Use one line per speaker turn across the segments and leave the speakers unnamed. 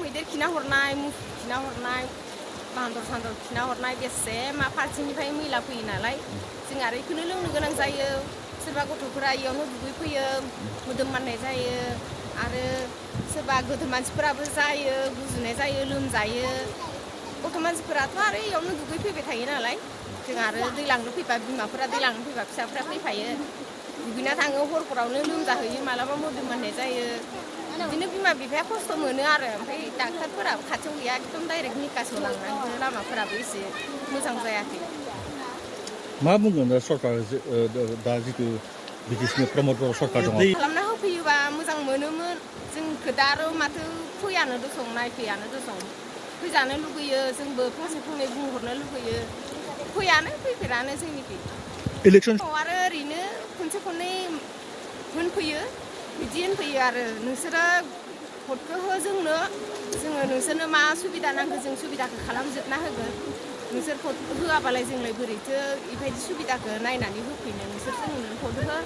मैदेर खिना हरनाय मुफुर खिना हरनाय बान्दर सान्दर खिना हरनाय बेसे मा फारसेनिफ्राय मैला फैयो नालाय जों आरो बेखौनो लोंनो गोनां जायो सोरबा गथ'फोरा इयावनो दुगैफैयो मोदोम माननाय जायो आरो सोरबा गोदो मानसिफोराबो जायो गुजुनाय जायो लोमजायो गथ' मानसिफोराथ' आरो इयावनो दुगैफैबाय थायो नालाय जों आरो दै लांनो फैबा बिमाफोरा दै लांनो फैबा फिसाफोरा फैफायो दुगैना थाङो हरफोरावनो लोमजाहैयो मालाबा मोदोम माननाय जायो बिदिनो बिमा बिफाया खस्थ' मोनो आरो ओमफ्राय डाक्टारफोराबो खाथियाव गैया एकदम डाइरेक्ट निकासआव लांनांगौ लामाफोराबो एसे मोजां जायाखै
मा बुंगोन दा सरकार दा जितु बिटिसिनि प्रमद बर' सरकार दङ
खालामना होफैयोबा मोजां मोनोमोन जोंखौ दा आरो माथो फैयानो दसं नायफैयानो दसं फैजानो लुगैयो जोंबो फंसे फंनै बुंहरनो लुगैयो फैयानो फैफेरानो जोंनिखै
इलेक्सन
आरो ओरैनो खनसे खननै होनफैयो बिदि होनफैयो आरो नोंसोरो भटखौ हो जोंनो जोङो नोंसोरनो मा सुबिदा नांगौ जों सुबिदाखौ खालामजोबना होगोन नोंसोर भट होआबालाय जोंलाय बोरैथो बेबायदि सुबिदाखौ नायनानै होफैनो नोंसोर जोंनो भट हो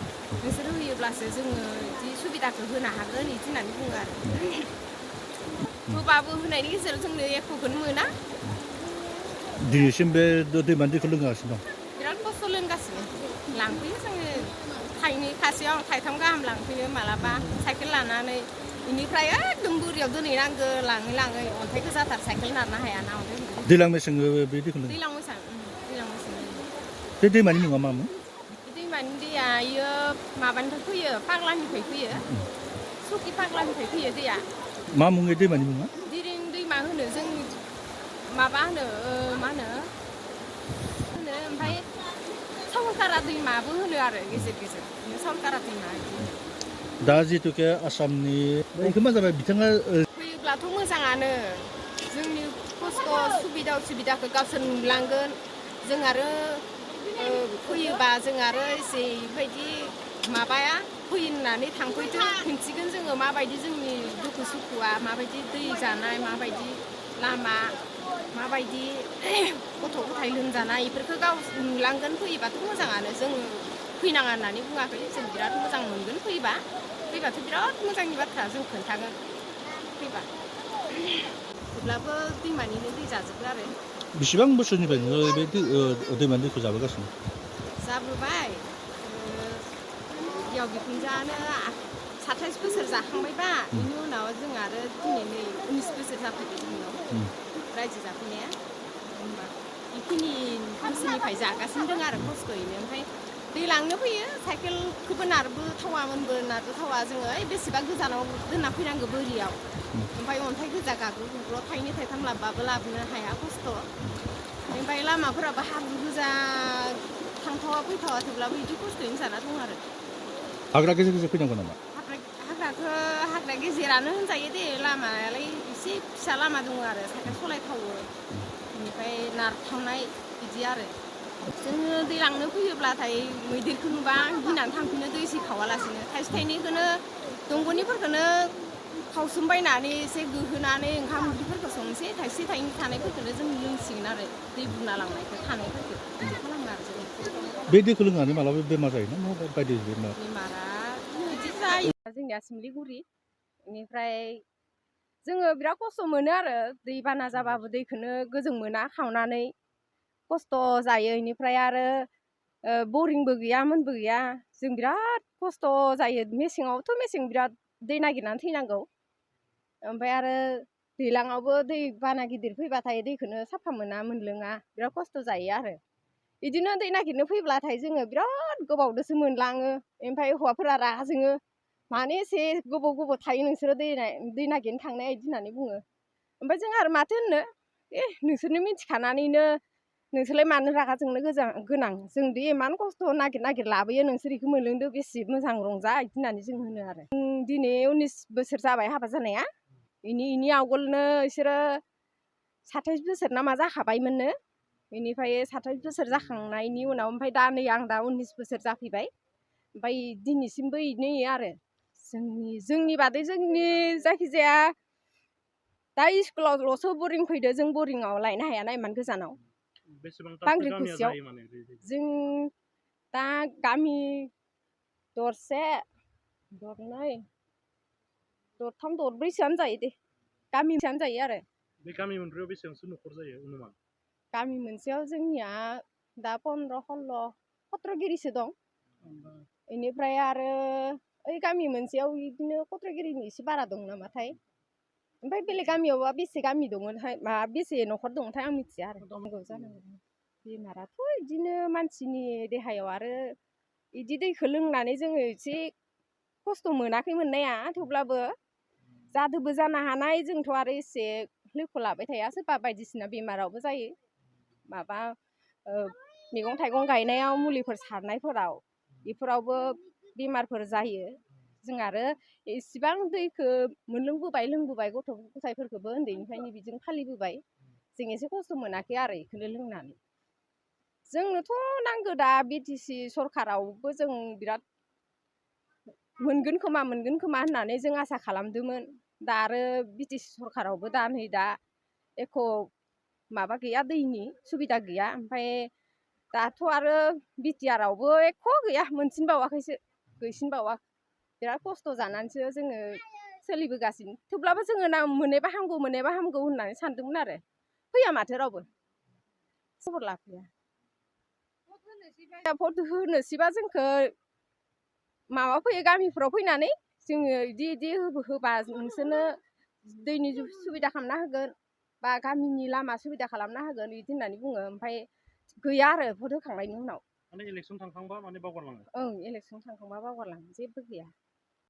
नोंसोर होयोब्लासो जोङो बिदि सुबिदाखौ होनो हागोन बिदि होननानै बुङो आरो होबाबो होनायनि गेजेराव जोंनो एख'खौनो मोना
दिनैसिम बे दैमानि दैखौ लोंगासिनो दं
बिराद खस्थ' लोंगासिनो लांफैयो जोङो थाइनै खासेयाव थाइथाम गाहाम लांफैयो मालाबा साइकेल लानानै बेनिफ्राय एकदम बोरियाव दोनहैनांगौ लाङै लाङै अन्थाइ गोजाथार साइकेल नारनो हायाना अन्थाइ
दैज्लां मेसें बे दैखौ लोङो
दैज्लां मेसें
बे दैमानि मुङा मामोन
बे दैमानि दैया इयो माबानिफ्राय फैयो फाग्लानिफ्राय फैयो सकि फाग्लानिफ्राय फैयो दैया
मा मुङै दैमानि मुङा
दिरिं दैमा होनो जोंनि माबा होनो मा होनो ओमफ्राय सावलकारा दैमाबो होनो आरो गेजेर गेजेर सावलकारा दैमा
दा जिहेतुके आसामनि बेखौ मा जाबाय बिथाङा
फैयोब्लाथ' मोजाङानो जोंनि खस्थ' सुबिदा उसुबिदाखौ गावसोर नुलांगोन जों आरो फैयोबा जों आरो एसे बेबायदि माबाया फैनानै थांफैथो खिन्थिगोन जोङो माबायदि जोंनि दुखु सुखुआ माबायदि दै जानाय माबायदि लामा माबायदि गथ' गथाय लोमजानाय बेफोरखौ गाव नुलांगोन फैयोबाथ' मोजाङानो जोङो फैनाङा होननानै बुङाखै जों बिराद मोजां मोनगोन फैबाथ' बिराद मोजांनि बाथ्रा जों खोन्थागोन फैबा जेब्लाबो दैमानिनो दै जाजोबो आरो
बेसेबां बोसोरनिफ्राय नोङो बे दैमानि दैखौ जाबोगासिनो
जाबोबाय बिहाव बिखुनजोआनो 27 बोसोर जाखांबायबा बेनि उनाव जों आरो दिनै नै 19 बोसोर जाफैबाय जोंनियाव रायजो जाफैनाया होमबा बेखिनि बोसोरनिफ्राय जागासिनो दं आरो खस्थ'यैनो ओमफ्राय दै लांनो फैयो साइकेलखौबो नारबोथावामोनबो नारबोथावा जोङो बेसेबा गोजानाव दोनना फैनांगौ बोरियाव ओमफ्राय अन्थाइ गोजा गाग्रु गुग्रु थाइनै थाइथाम लाबबाबो लाबोनो हाया खस्थ' ओमफ्राय लामाफोराबो हाब्रु गोजा थांथावा फैथावा थेवब्लाबो बिदि खस्थ'यैनो जाना दं आरो
हाग्रा गेजेर गेजेर फैनांगौ नामा
हाग्रा गेजेरानो होनजायो दे लामायालाय एसे फिसा लामा दङ आरो साइकेल सलायथावो बेनिफ्राय नारथावनाय बिदि आरो जोङो दै लांनो फैयोब्लाथाय मैदेरखौ नुबा गिनानै थांफिनो दै एसे खावालासिनो थाइसे थाइनैखौनो दंग'निफोरखौनो खावसोमबायनानै एसे गोहोनानै ओंखाम ओंख्रिफोरखौ संनोसै थाइसे थाइनै थानायफोरखौनो जों लोंसिगोन आरो दै बुना लांनायखौ थानायफोरखौ बिदि खालामो आरो जों
बे दैखौ लोंनानै मालाबा बेमार जायोना मा बायदि
बेमारा बिदि जायो जोंनिया सिमलिगुरि बेनिफ्राय जोङो बिराद खस्थ' मोनो आरो दैबाना जाबाबो दैखौनो गोजों मोना खावनानै खस्थ' जायो बेनिफ्राय आरो बरिंबो गैया मोनबो गैया जों बिराद खस्थ' जायो मेसेङावथ' मेसें बिराद दै नागिरनानै थैनांगौ ओमफ्राय आरो दैज्लाङावबो दै बाना गिदिर फैबाथाय दैखौनो साफा मोना मोनलोङा बिराद खस्थ' जायो आरो बिदिनो दै नागिरनो फैब्लाथाय जोङो बिराद गोबावदोसो मोनलाङो ओमफ्राय हौवाफोरा रागा जोङो मानो एसे गोबाव थायो नोंसोरो दै नागिरनो थांनाया बिदि होननानै बुङो ओमफ्राय जों आरो माथो होननो नोंसोरनो मिथिखानानैनो नोंसोरलाय मानो रागा जोंनो गोनां जोंदि इमान खस्थ' नागिर लाबोयो नोंसोर बेखौ मोनलोंदो बेसे मोजां रंजा बिदि होननानै जों होनो आरो दिनै 19 बोसोर जाबाय हाबा जानाया बेनि आवगोलनो बिसोरो 27 बोसोर ना मा जाखाबायमोननो बेनिफ्राय 27 बोसोर जाखांनायनि उनाव ओमफ्राय दा नै आं दा 19 बोसोर जाफैबाय ओमफ्राय दिनैसिमबो बिनो आरो जोंनि बादै जोंनि जायखिजाया दा स्कुलावल'सो बरिं फैदो जों बरिंआव लायनो हायाना इमान गोजानाव बांग्रिखुसियाव जों दा गामि दरसे दरनै दरथाम दरब्रैसोआनो जायो दे गामि मोनसेयानो जायो आरो
बे गामि मोनब्रैयाव बेसेबांसो न'खर जायो अनुमान
गामि मोनसेयाव जोंनिया दा 15-16 सत्रगिरिसो दं बेनिफ्राय आरो ओइ गामि मोनसेयाव बिदिनो सत्रगिरिनि एसे बारा दं नामाथाय ओमफ्राय बेलेग गामियावबा बेसे गामि दङथाय मा बेसे न'खर दङथाय आं मिथिया आरो दंगौ जानांगौ बेमाराथ' बिदिनो मानसिनि देहायाव आरो बिदि दैखौ लोंनानै जोङो एसे खस्थ' मोनाखै मोननाया थेवब्लाबो जादोबो जानो हानाय जोंथ' आरो एसे लैखो लाबाय थाया सोरबा बायदिसिना बेमारावबो जायो माबा मैगं थाइगं गायनायाव मुलिफोर सारनायफोराव बेफोरावबो बेमारफोर जायो जों आरो इसेबां दैखौ मोनलोंबोबाय लोंबोबाय गथ' गथायफोरखौबो उन्दैनिफ्रायनो बिदिनो फालिबोबाय जों एसे खस्थ' मोनाखै आरो बेखौनो लोंनानै जोंनोथ' नांगौ दा बिटिसि सरखारावबो जों बिराद मोनगोन खोमा होननानै जों आसा खालामदोंमोन दा आरो बिटिसि सरखारावबो दा नै दा एख' माबा गैया दैनि सुबिदा गैया ओमफ्राय दाथ' आरो बिटिआरआवबो एख' गैया मोनसिनबावाखैसो गैसिनबावा बिराद खस्थ' जानानैसो जोङो सोलिबोगासिनो थेवब्लाबो जोङो मोननायबा हामगौ होननानै सानदोंमोन आरो फैया माथो रावबो खबर लाफैया भट होनोसैबा जोंखौ माबा फैयो गामिफ्राव फैनानै जोङो बिदि होबा नोंसोरनो दैनि सुबिदा खालामना होगोन बा गामिनि लामा सुबिदा खालामना होगोन बिदि होननानै बुङो ओमफ्राय गैया आरो भट होखांनायनि उनाव
माने इलेक्सन थांखांबा माने बावगारलाङो
ओं इलेक्सन थांखांबा बावगारलाङो जेबो गैया